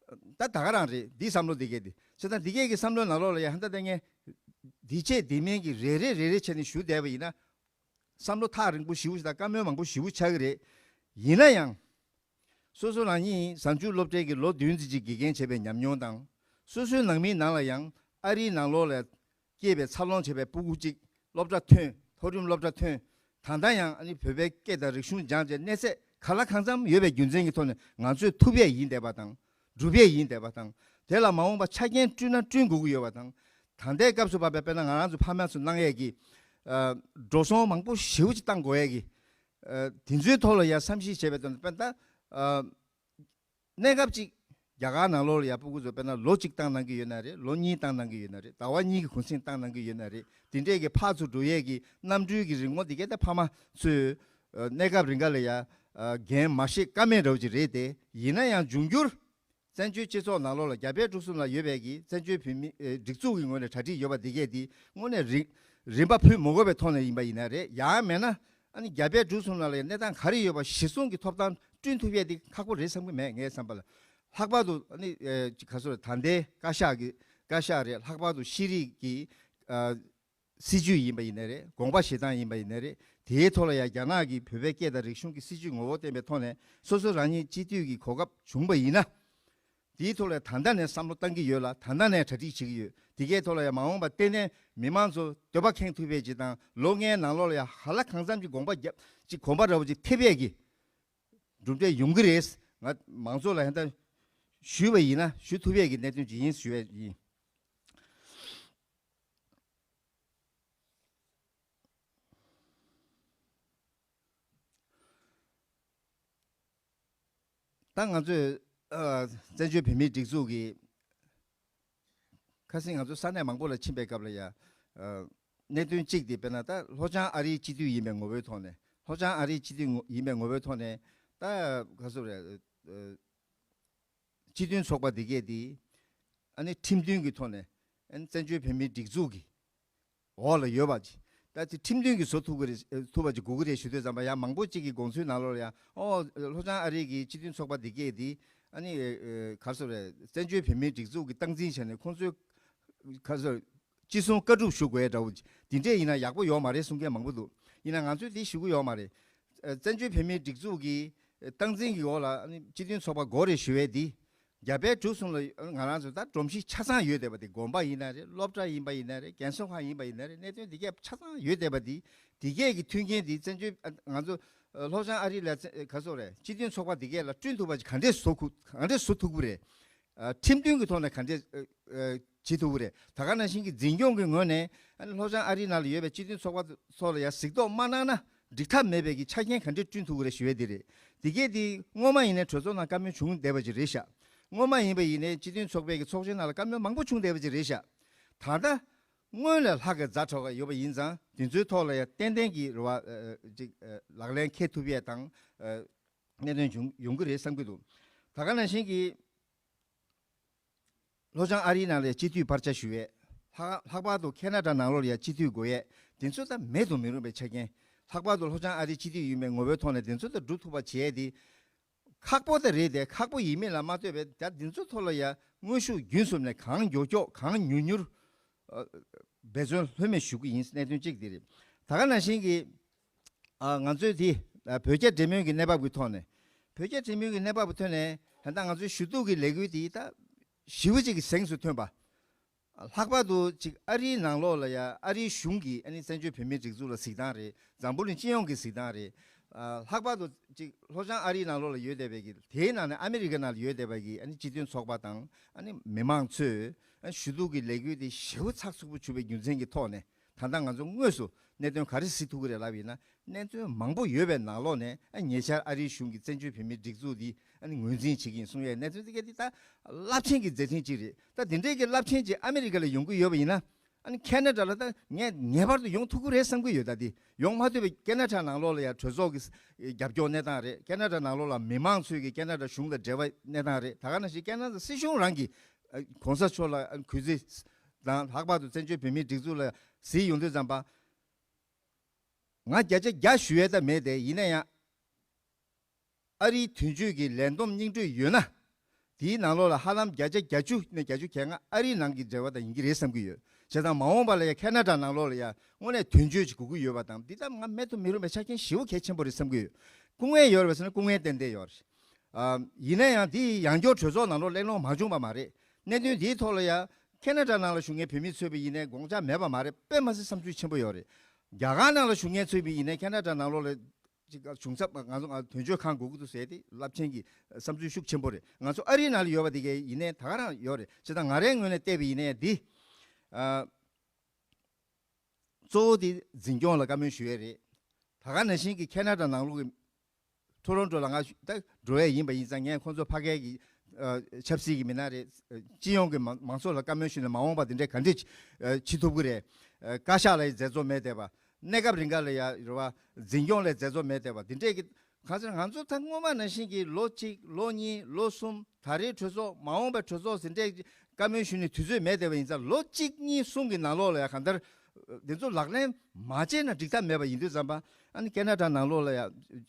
ད་ད་ག་རང་རེད་འདི་བསམ་བློ་དེ་གས་དེ་བྱས་ཙང་དེ་གས་ཀྱི་བསམ་བློའི་ནང་ལོགས་ལ་ཡ་ཧན་ད་ལྟ་ངས་འདི་བྱས་དེ་མིན་གྱི་རེ་རེ་རེ་རེ་བྱས་ནས་ཞུ་བསྡད་པ་ཡིན་ན། བསམ་བློ་ཐག་རིང་པོ་ཞེ་པོ་ཞིག་དང་བཀའ་མོལ་མང་པོ་ཞེ་པོ་ཆགས་ཀྱི་རེད། ཡིན་ན་ཡང་། སོ་སོ་རང་ཉིད་གཟའ་མཇུག་སློབ་གྲྭའི་གི་ལོ་བདུན་ཙམ་ཅིག་དགེ་རྒན་བྱས་པའི་ཉམས་མྱོང་དང་། སོ་སོའི་ནང་མིའི་ནང་ལ་ཡང་ཨ་རིའི་ནང་ལོགས་ལ་སྐྱེས་པའི་འཚར་ལོངས་བྱས་པའི་སྤུ་གུ་གཅིག་སློབ་གྲྭ་ཐོན། མཐོ་རིམ་སློབ་གྲྭ་ཐོན། ད་ལྟ་ཡང་ཨ་ནི་བོད་པའི་སྐད་དང་རིག་གཞུང་སྦྱངས་བྱས་གནས་ཚད་ག་ལ་གང་འཚམ་ཡོད་པའི་རྒྱུ་མཚན་གྱི་ཐོག་ནས་ང་ཚོས་ཐུབ་ཡས་ཡིན་བསྡད་པ་དང་། སྒྲུབ་ཡས་ཡིན་བསྡད་པ་དང་། དེ་ལ་མ་འོངས་པ་ཆ་རྐྱེན་བསྐྲུན་ན་བསྐྲུན་དགོས་ཀྱི་ཡོད་པ་དང་། ད་ལྟའི་སྐབས་སུ་བབས་པའི་དཔེར་ན་ང་རང་ཚོ་ཕ་མ་ཚོ་གནང་ཡས་ཀྱི། ཨ། འགྲོ་སོང་མང་པོ་ཞེ་པོ་ཅིག་བཏང་དགོས་ཡས་ཀྱི། ཨ། དེ་ཚོའི་ཐོག་ལ་ཡང་བསམ་གཞིག་བྱས་པའི་དོན་དུ་དཔེར་ན་ད། ཨ། གནས་སྐབས་ཅིག་རྒྱ་གར་ནང་ལོགས་ལ་ཡང་སྤུ་གུ་ཚོ་དཔེར་ན་ལོ་གཅིག་བཏང་གནང་གི་ཡོད་ན་རེད། ལོ་གཉིས་བཏང་གནང་གི་ཡོད་ན་རེད། ཟླ་བ་གཉིས་ཀྱི་གུང་སེང་བཏང་གནང་གི་ཡོད་ན་རེད། དེ་འདྲས་ཀྱི་ཕར་ཚུར་འགྲོ་ཡས་ཀྱི་གནམ་གྲུའི་གི་རིན་གོང་དེ་གས་ད་ཕ་མ་ཚོས། ཨ། གནས་སྐབས་རིང་ག་ལ་ཡ། ཨ། འགན་མ་བཞེས་ཀ་མེད་འདྲ་བོ་ཅིག་རེད་དེ། ཡིན་ན་ཡང་འབྱུང་འགྱུར། བཙན་བྱོལ་སྤྱི་ཚོགས་ནང་ལོགས་ལ་རྒྱ་བལ་འབྲུག་གསུམ་ལ་ཡོད་པའི་གི་བཙན་བྱོལ་བོད་མི། ཨེ། སྒྲིག་འཛུགས་ཀྱི་ངོས་ནས་གྲ་སྒྲིག་ཡོད་པ་འདི་གས་འདི་དངོས་གནས་རིན་རིན་པ་ཕུལ་མ་དགོས་པའི་ཐོག་ནས་ཡིན་པ་ཡིན་ན་རེད། ཡང་མེད་ན་ཨ་ནི་རྒྱ་བལ་འབྲུག་གསུམ་ནང་ལ་གནས་སྟངས་ག་རེ་ཡོད་པ་གཞིར་བཟུང་གི་ཐོབ་ཐང་བསྐྲུན་ཐུབ་ཡས་འདི་ཁག་པོ་རེད་བསམ་གི་མེད་ངའི་བསམ་པ་ལ། ལྷག་པར་དུ་ཨ་ནི། ཨེ། ག་ཚོད་རེད། ད་ལྟའི་བཀའ་ཤག་གི་བཀའ་ཤག་རེད། ལྷག་པར་དུ་ཤེས་རིག་གི། ཨ། སྲིད་ཇུས་ཡིན་པ་ཡིན་ནའི་རེད། དགོངས་པ་བཞེས་སྟངས་ཡིན་པ་ཡིན་ནའི་རེད། དེའི་ཐོག་ལ་ཡང་རྒྱ་ནག་གིས་བོད་པའི་སྐད་དང་རིག་གཞུང་གི་སྲིད་ཇུས་ངོ་བོ་བསྟན་པའི་ཐོག་ནས་སོ་སོ་རང་ཉིད་སྤྱི་འཐུས་ཀྱི་གོ་སྐབས་བྱུང་པ་ཡིན་ན། དེའི་ཐོག་ལ་ད་ལྟ་ནས་བསམ་བློ་བཏང་གི་ཡོད་ལ། ད་ལྟ་ནས་གྲ་སྒྲིག་བྱེད་ཀྱི་ཡོད། དེ་གའི་ཐོག་ལ་ཡང་མ་འོངས་པ་ཏན་ཏན་མི་མང་ཚོ་འདོད་པ་ཁེངས་ཐུབ་པའི་ཅིག་དང་། ལོ་ལྔའི་ནང་ལོགས་ལ་ཡང་ཧ་ལ་གང་འཚམ་གྱི་གོམ་པ་རྒྱབ་ཅིག་གོམ་པ་འདྲ་བོ་ཅིག་ཐེབས་ཡས་ཀྱི་གྲུབ་འབྲས་ཡོང་གི་རེད། ང་མང་ཚོགས་ལ་ཧན་ད་ཞུས་པ་ཡིན་ན་ཞུ་ཐུབ་ཡས་ཀྱི་གནད་དོན་ཅིག་ཡིན་ཞུ་ཡས་ཡིན། ད་ང་ཚོས། ཨ། བཙན་བྱོལ་བོད་མིའི་སྒྲིག་འཛུགས་ཀྱི་ཁ་སང་ང་ཚོ་ས་གནས་མང་པོ་ལ་ཕྱིན་པའི་སྐབས་ལ་ཡ། ཨ། གནད་དོན་གཅིག་དེ་དཔེར་ན་ད་ལྷོ་བྱང་ཨ་རིའི་སྤྱི་འཐུས་ཡིན་པའི་ངོ་བོའི་ཐོག་ནས། ལྷོ་བྱང་ཨ་རིའི་སྤྱི་འཐུས་ཡིན་པའི་ངོ་བོའི་ཐོག་ནས་ད་ག་ཚོད་རེད། ཨ། སྤྱི་མཐུན་ཚོགས་པ་འདི་གས་དེ་ཨ་ནི་ཁྲིམས་མཐུན་གྱི་ཐོག་ནས་ཨ་ནི་བཙན་བྱོལ་བོད་མིའི་སྒྲིག་འཛུགས་ཀྱི་འོག་ལ་ཡོད་པ་ཅིག་ད་དེ་ཁྲིམས་མཐུན་གྱི་བཟོ་ཐུབ་ཀྱི་རེད། ཨ། ཐུབ་པ་ཅིག་དགོས་ཀྱི་རེད་ཞུ་དུས་ཙམ་པ་ཡང་མང་པོ་ཅིག་གི་དགོངས་ཚུལ་ནང་ལོགས་ལ་ཡང་ཨོ་ལྷོ་བྱང་ཨ་རི་གི་སྤྱི་མཐུན་ཚོགས་པ་འདི་གས་དེ་ཨ་ནི། ཨ། ག་རེ་ཟེར་རེད། བཙན་བྱོལ་བོད་མིའི་སྒྲིག་འཛུགས་ཀྱི་སྟངས་འཛིན་བྱས་ནས་ཁོང་ཚོའི་ག་རེ་ཟེར་རེད། ཅི་གསུང་བཀའ་སྒྲུབ་ཞུ་དགོས་འདྲ་བོ་འདི་འདྲས་ཡིན་ན་ཡག་པོ་ཡོད་མ་རེད་གསུང་མཁན་མང་པོ་འདུག་ཡིན་ན་ང་ཚོས་འདི་ཞུ་གི་ཡོད་མ་རེད། ཨ། བཙན་བྱོལ་བོད་མིའི་སྒྲིག་འཛུགས་ཀྱི་སྟངས་འཛིན་གྱི་འོག་ལ་ཨ་ནི་སྤྱི་མཐུན་ཚོགས་པ་དགོས་རེད་ཞུ་བའི་འདི། རྒྱ་བལ་འབྲུག་གསུམ་ལ་ང་རང་ཚོ་ད་སྒྲོམ་གཞི་ཆ་ཚང་ཡོད་བསྡད་པ་འདི། དགོན་པ་ཡིན་ན་རེད། སློབ་གྲྭ་ཡིན་པ་ཡིན་ན་རེད། རྒན་གསོ་ཁང་ཡིན་པ་ཡིན་ན་རེད། གནད་དོན་འདི་གས་ཆ་ཚང་ཡོད་བསྡད་པ་འདི། འདི་གས་ཀྱི་མཐུན་རྐྱེན་འདི་བཙན་བྱོལ། ཨ། ང་ཚོ། ཨ། ལྷོ་བྱང་ཨ་རི་ལ་ག་རེ་ཟེར་རེད། སྤྱི་མཐུན་ཚོགས་པ་འདི་གས་ལ་བསྐྲུན་ཐུབ་པ་ཅིག་ག་འདྲས་བཟོ་ཁུ་ག་འདྲས་བཟོ་ཐུབ་ཀྱི་རེད། ཨ། ཁྲིམས་མཐུན་གྱི་ཐོག་ནས་ག་འདྲས། ཨ། ཨ། བྱེད་ཐུབ་ཀྱི་རེད། ད་ག་ནང་བཞིན་གྱི་འཛིན་སྐྱོང་གི་ངོས་ནས་ཨ་ནི་ལྷོ་བྱང་ཨ་རིའི་ནང་ལ་ཡོད་པའི་སྤྱི་མཐུན་ཚོགས་པ་ཚོ་ལ་ཡང་གཟིགས་རྟོག་མ་གནང་ན་འགྲིག་ཐབས་མེད་པའི་གི་ཆ་རྐྱེན་ག་འདྲས་བསྐྲུན་ཐུབ་ཀྱི་རེད་ཞུ་ཡས་དེ་རེད། དེ་གས་དེ་སྔོན་མ་ཡིན་ནའི་གྲོས་ཚོགས་ནང་བཀའ་མོལ་བྱུང་བསྡད་པ་ཅིག་རེད་ཤག་སྔོན་མ་ཡིན་པ་ཡིན་ནའི་སྤྱི་མཐུན་ཚོགས་པའི་གི་ཚོགས་ཆེན་ནང་ལ་བཀའ་མོལ་མང་པོ་བྱུང་བསྡད་པ་ཅིག་རེད་ཤག་ད་ལྟ་སྔོན་ལས་ལྷག་གི་ཛ་དྲག་ཡོད་པ་ཡིན་ཙང་དེ་ཚོའི་ཐོག་ལ་ཡང་ཏན་ཏན་གྱི་རེ་བ། ཨ། ཨ། ཅིག་ཨ། ལག་ལེན་འཁེལ་ཐུབ་ཡས་དང་། ཨ། གནད་དོན་བྱུང་ཡོང་གི་རེད་བསམ་གྱི་འདུག་ད་ག་ནང་བཞིན་གྱི། ལྷོ་བྱང་ཨ་རིའི་ནང་ལ་སྤྱི་འཐུས་བར་ཆ་ཞུ་ཡས། ལྷག་ལྷག་པར་དུ་ཁེ་ན་ཌ་ནང་ལོགས་ལ་ཡང་སྤྱི་འཐུས་དགོས་ཡས། དེ་ཚོ་ད་མེད་དུ་མི་རུང་བའི་ཆ་རྐྱེན། ལྷག་པར་དུ་ལྷོ་བྱང་ཨ་རིའི་སྤྱི་འཐུས་ཡིན་པའི་ངོ་བོའི་ཐོག་ནས་དེ་ཚོ་ད་སྒྲུབ་ཐུབ་པ་བྱས་ཏེ། ཁག་པོ་ད་རེད་དེ། ཁག་པོ་ཡིན་མིན་ལ་མ་ལྟོས་པའི་ད་དེ་ཚོ་ཐོག་ལ་ཡང་དངོས་ཤུགས་རྒྱུན་གསུམ་ནས་གང་མགྱོགས་མགྱོགས་གང་མྱུར་མྱུར། ཨ། འབད་བརྩོན་ལྷོད་མེད་ཞུ་གི་ཡིན། གནད་དོན་གཅིག་དེ་རེད། ད་ག་ནང་བཞིན་གྱི། ཨ། ང་ཚོའི་དེ། ཨ། བོད་རྒྱ་འབྲེལ་མོལ་གྱི་གནས་བབ་ཀྱི་ཐོག་ནས། བོད་རྒྱ་འབྲེལ་མོལ་གྱི་གནས་བབ་ཀྱི་ཐོག་ནས་ད་ལྟ་ང་ཚོའི་ཞུ་གཏུག་གི་ལས་འགུལ་དེ་ད་ཞེ་པོ་ཅིག་གི་གཟེངས་སུ་ཐོན་པ། ལྷག་པར་དུ་ཅིག་ཨ་རིའི་ནང་ལོགས་ལ་ཡ་ཨ་རིའི་གཞུང་གིས་ཨ་ནི་བཙན་བྱོལ་བོད་མིའི་སྒྲིག་འཛུགས་ལ་གཟིགས་སྟངས་རེད། འཛམ་བུ་གླིང་སྤྱི་ཡོངས་ཀྱི་གཟིགས་སྟངས་རེད། ཨ་ལྷག་པར་དུ་ཅིག་ལྷོ་བྱང་ཨ་རིའི་ནང་ལོགས་ལ་ཡོད་བསྡད་པའི་གི་དེའི་ནང་ནས་ཨ་མི་རི་ཀ་ནང་ལ་ཡོད་བསྡད་པའི་གི་ཨ་ནི་སྤྱི་མཐུན་ཚོགས་པ་དང་ཨ་ནི་མི་མང་ཚོས་ཨ་ཞུ་གཏུག་གི་ལས་འགུལ་དེ་ཞེ་པོ་ཚགས་ཚུད་པོ་བྱུང་བའི་རྒྱུ་མཚན་གྱི་ཐོག་ནས། ད་ལྟ་ང་ཚོ་དངོས་སུ་གནད་དོན་ག་རེ་གཟིགས་ཐུབ་ཀྱི་རེད་ལབ་ཡིན་ན། གནད་དོན་མང་པོ་ཡོད་པའི་ནང་ལོགས་ནས་ཨ་ཉེ་ཆར་ཨ་རིའི་གཞུང་གིས་བཙན་བྱོལ་བོད་མིའི་སྒྲིག་འཛུགས་འདི་ཨ་ནི་ངོས་འཛིན་བྱེད་ཀྱི་ཡིན་གསུང་ཡས་གནད་དོན་དེ་ག་དེ་ད་རླབས་ཆེན་གྱི་མཛད་འཕྲིན་ཅིག་རེད། ད་དེ་འདྲའི་གི་རླབས་ཆེན་ཅིག་ཨ་མི་རི་ཀ་ལ་ཡོང་གི་ཡོད་པ་ཡིན་ན། ཨ་ནི་ཁེ་ན་ཌ་ལ་ད་ངས་ངེས་པར་དུ་ཡོང་ཐུབ་ཀྱི་རེད་བསམ་གྱི་ཡོད། ད་དེ་ཡོང་མ་ཐུབ་པའི་ཁེ་ན་ཌ་ནང་ལོགས་ལ་ཡང་གྲོས་ཚོགས་ཀྱི་རྒྱབ་སྐྱོར་གནས་སྟངས་རེད། ཁེ་ན་ཌ་ནང་ལོགས་ལ་མི་མང་ཚོས་ཀྱི་ཁེ་ན་ཌ་གཞུང་དང་འབྲེལ་བ་གནས་སྟངས་རེད། ད་ག་ནང་བཞིན་ཁེ་ན་ཌ་སྲིད་གཞུང་རང་གིས་ཨ་གོང་ས་མཆོག་ལ་ཨ་གུས་བརྩི་དང་། ལྷག་པར་དུ་བཙན་བྱོལ་བོད་མིའི་སྒྲིག་འཛུགས་ལ་གཟིགས་ཡོང་དུས་ཙམ་པ། ང་བརྒྱ་ཆ་བརྒྱ་ཞུ་ཡས་ད་མེད་དེ། ཡིན་ན་ཡང་ཨ་རིའི་དོན་གཅོད་ཀྱི་ལས་བསྡོམས་སྙིང་བསྡུས་ཡོད་ན། དེའི་ནང་ལོགས་ལ་ཧ་ལམ་བརྒྱ་ཆ་བརྒྱད་ཅུ་ནས་བརྒྱད་ཅུ་གྱ་ལྔ་ཨ་རིའི་ནང་གི་འབྲེལ་བ་དང་ཡིན་གྱི་རེད་བསམ་གྱི་ཡོད། བྱས་ཙང་མ་འོངས་པ་ལ་ཡང་ཁེ་ན་ཌ་ནང་ལོགས་ལ་ཡང་དངོས་གནས་དོན་གཅོད་ཅིག་དགོས་ཀྱི་ཡོད་པ་དང་། འདི་ལྟར་ང་མེད་དུ་མི་རུང་བའི་ཆ་རྐྱེན་ཞེ་པོ་གལ་ཆེན་པོ་རེད་བསམ་གྱི་ཡོད། སྐུ་ངལ་ཡོད་རེད་པ་ཟེར་ན་སྐུ་ངལ་ཏན་ཏན་ཡོད་རེད། ཨ་ཡིན་ན་ཡང་འདི་ཡང་བསྐྱར་གྲོས་ཚོགས་ནང་ལོགས་གླེང་སློང་མ་བྱུང་བ་མ་རེད། གནད་དོན་འདིའི་ཐོག་ལ་ཡང་ཁེ་ན་ཌ་ནང་ལ་བཞུགས་མཁན་བོད་མི་ཚོས་པ་ཡིན་ནའི་དགོངས་འཆར་མེད་པ་མ་རེད། དཔེ་མ་སྲིད་བསམ་ཚུལ་ཆེན་པོ་ཡོད་རེད། རྒྱ་གར་ནང་ལ་བཞུགས་མཁན་ཚོས་པ་ཡིན་ནའི་ཁེ་ན་ཌ་ནང་ལོགས་ལ་ཅིག་གཞུང་ཚབ་ང་ཚོ་ང་དོན་གཅོད་ཁང་དགོས་ཀྱི་འདུག་ཟེར་ཏེ་རླབས་ཆེན་གྱི་བསམ་ཚུལ་ཤུགས་ཆེན་པོ་རེད། ང་ཚོ་ཨ་རིའི་ནང་ལ་ཡོད་པ་དེ་གའི་ཡིན་ནའི་ད་ག་རང་ཡོད་རེད། བྱས་ཙང་ང་རའི་ངོས་ནས་བལྟས་པ་ཡིན་ནའི་འདི་ཨ། གཙོ་བོ་དེ་འཛིན་སྐྱོང་ལ་བཀའ་མོལ་ཞུ་ཡས་རེད། ད་ག་ནང་བཞིན་གྱི་ཁེ་ན་ཌ་ནང་ལོགས་ཀྱི་ཊོ་རོན་ཊོ་ལ་ང་ད་འགྲོ་ཡས་ཡིན་པ་ཡིན་ཙང་། ངས་ཁོང་ཚོ་ཕ་གིའི་གི་ཨ་ཆབ་སྲིད་ཀྱི་མི་སྣ་རེད། ཨ་སྤྱི་ཡོངས་ཀྱི་མང་མང་ཚོགས་ལ་བཀའ་མོལ་ཞུས་ནས་མ་འོངས་པ་དེ་འདྲས་ག་འདྲས་ཨ་བྱེད་ཐུབ་ཀྱི་རེད། ཨ་བཀའ་ཤག་ལ་ཡང་མཛད་གཙོ་མེད་བསྡད་པ། གནས་སྐབས་རིང་ག་ལ་ཡ་རེད་བ། འཛིན་སྐྱོང་ལ་མཛད་གཙོ་མེད་བསྡད་པ་དེ་འདྲས་ཀྱི། གང་ཟེར་ང་ཚོ་ད་སྔོན་མ་ནང་བཞིན་གྱི་ལོ་གཅིག་ལོ་གཉིས་ལོ་གསུམ། ད་རེས་གྲོས་ཚོགས་མ་འོངས་པའི་གྲོས་ཚོགས་ཟིན་འབྲས་བཀའ་མོལ་ཞུས་ནས་དུས་ཚོད་མེད་བསྡད་པ་ཡིན་ཙང་། ལོ་གཅིག་གཉིས་གསུམ་གྱི་ནང་ལོགས་ལ་ཡ་གང་ལྟར་འདི་ཚོ་ལག་ལེན་མ་བྱས་ན་འགྲིག་ཐབས་མེད་པ་ཡིན་དུས་ཙམ་པ། ཨ་ནི་ཁེ་ན་ཌ་ནང་ལོགས་ལ་ཡ་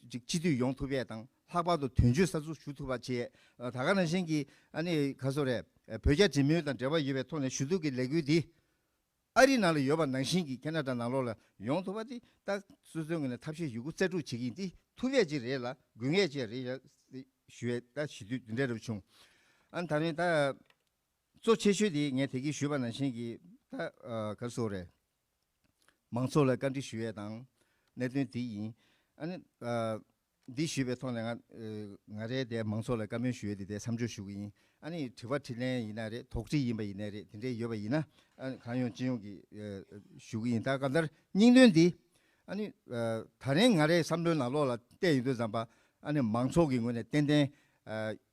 ཅིག་སྤྱི་འཐུས་ཡོང་ཐུབ་ཡས་དང་། ལྷག་པར་དུ་དོན་གཅོད་ས་ཚུགས་ཞུ་ཐུབ་པ་བྱས། ད་ག་ནང་བཞིན་གྱི་ཨ་ནི་ག་སོ་རེད། བོད་རྒྱ་འབྲེལ་མོལ་དང་འབྲེལ་བ་ཡོད་པའི་ཐོག་ནས་ཞུ་གཏུག་གི་ལས་འགུལ་འདི་ཨ་རི་ནང་ལ་ཡོད་པ་ནང་བཞིན་གྱི་ཁེ་ན་ཌ་ནང་ལོགས་ལ་ཡོང་ཐུབ་པ་དེ་ད་སོ་སོའི་ངོས་ནས་ཐབས་ཤེས་ཡོད་རྒུ་རྩལ་སྤྲུགས་བྱེད་ཀྱི་ཡིན། དེ་ཐུབ་ཡས་ཅིག་རེད་ལ་དགོས་ངེས་ཅིག་རེད་ཡ་ཞུ་ཡས་ད་ཞུ་དུས་འདི་འདྲ་རུ་བྱུང་། ཨ་ནི་ད་རིང་ད་གཙོ་ཆེ་ཤོས་དེ་ངས་དེ་གིས་ཞུས་པ་ནང་བཞིན་གྱི་ད་ག་རེ་ཟེར་དགོས་རེད། མང་ཚོགས་ལ་བཀའ་འདྲི་ཞུ་ཡས་དང་གནད་དོན་དེ་ཡིན། ཨ་ནི་འདི་ཞུས་པའི་ཐོག་ནས་ང་ང་རའི་དེ་མང་ཚོགས་ལ་བཀའ་མོལ་ཞུ་ཡས་དེ་དེ་མཚམས་འཇོག་ཞུ་གི་ཡིན། ཨ་ནི་དྲི་བ་དྲིས་ལན་ཡིན་ན་རེད། དོགས་འདྲི་ཡིན་པ་ཡིན་ན་རེད། དེ་འདྲས་ཡོད་པ་ཡིན་ན་ཨ་ནི་གང་ཡོང་ཅི་ཡོང་གི་ཞུ་གི་ཡིན། ད་གང་ལྟར་སྙིང་དོན་འདི་ཨ་ནི་ད་རིང་ང་རའི་བསམ་བློའི་ནང་ལོགས་ལ་བལྟས་ཡོང་དུས་ཙམ་པ། ཨ་ནི་མང་ཚོགས་ཀྱི་ངོས་ནས་ཏན་ཏན་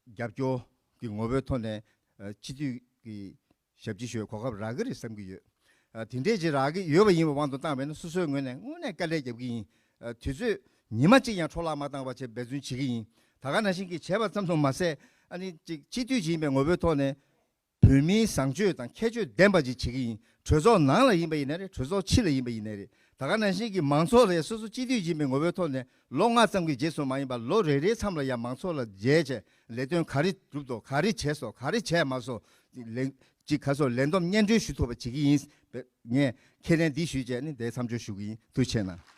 རྒྱབ་སྐྱོར་གྱི་ངོ་བོའི་ཐོག་ནས་སྤྱི་འཐུས་ཀྱི་ཞབས་ཕྱི་ཞུ་བའི་གོ་སྐབས་རག་གི་རེད་བསམ་གྱི་ཡོད། ཨ་དེ་འདྲས་ཅིག་རག་གི་ཡོད་པ་ཡིན་པའི་དབང་དུ་བཏང་བས་ན་སོ་སོའི་ངོས་ནས་དངོས་གནས་དཀའ་ལས་རྒྱབ་ཀྱི་ཡིན། ཨ་དུས་ཚོད་ཉི་མ་གཅིག་ཡང་འཕྲོ་བརླག་མ་བཏང་བ་བྱས་འབད་བརྩོན་བྱེད་ཀྱི་ཡིན། ད་ག་ནང་བཞིན་གྱི་བྱས་པ་ཙམ་དུ་མ་ཟད། ཨ་ནི་ཅིག་སྤྱི་འཐུས་ཅིག་ཡིན་པའི་ངོ་བོའི་ཐོག་ནས་བོད་མིའི་བཟང་སྤྱོད་དང་ཁྱད་ཆོས་ལྡན་པ་ཅིག་བྱེད་ཀྱི་ཡིན། གྲོས་ཚོགས་ནང་ལ་ཡིན་པ་ཡིན་ན་རེད། གྲོས་ཚོགས་ཕྱི་ལ་ཡིན་པ་ཡིན་ན་རེད། ད་ག་ནང་བཞིན་གྱི་མང་ཚོགས་ལ་ཡང་སོ་སོ་སྤྱི་འཐུས་ཡིན་པའི་ངོ་བོའི་ཐོག་ནས་ལོ་ལྔ་ཙམ་གྱི་རྗེས་སུ་མ་ཡིན་པར་ལོ་རེ་རེའི་མཚམས་ལ་ཡང་མང་ཚོགས་ལ་མཇལ་བྱས་ལས་དོན་ག་རེ་བསྒྲུབས་འདུག་ག་རེ་བྱས་སོང་། ག་རེ་བྱས་མ་སོང་། ལས་ཅིག་ག་སོགས་ལས་བསྡོམས་སྙན་སྒྲོན་ཞུ་ཐུབ་པ་བྱེད་ཀྱི་ཡིན། ངས་ཁས་ལེན་འདི་ཞུས་བྱས་ནི་འདིར་མཚམས་འཇོག་ཞུ་གི་ཡིན། ཐུགས་རྗེ་གནང་།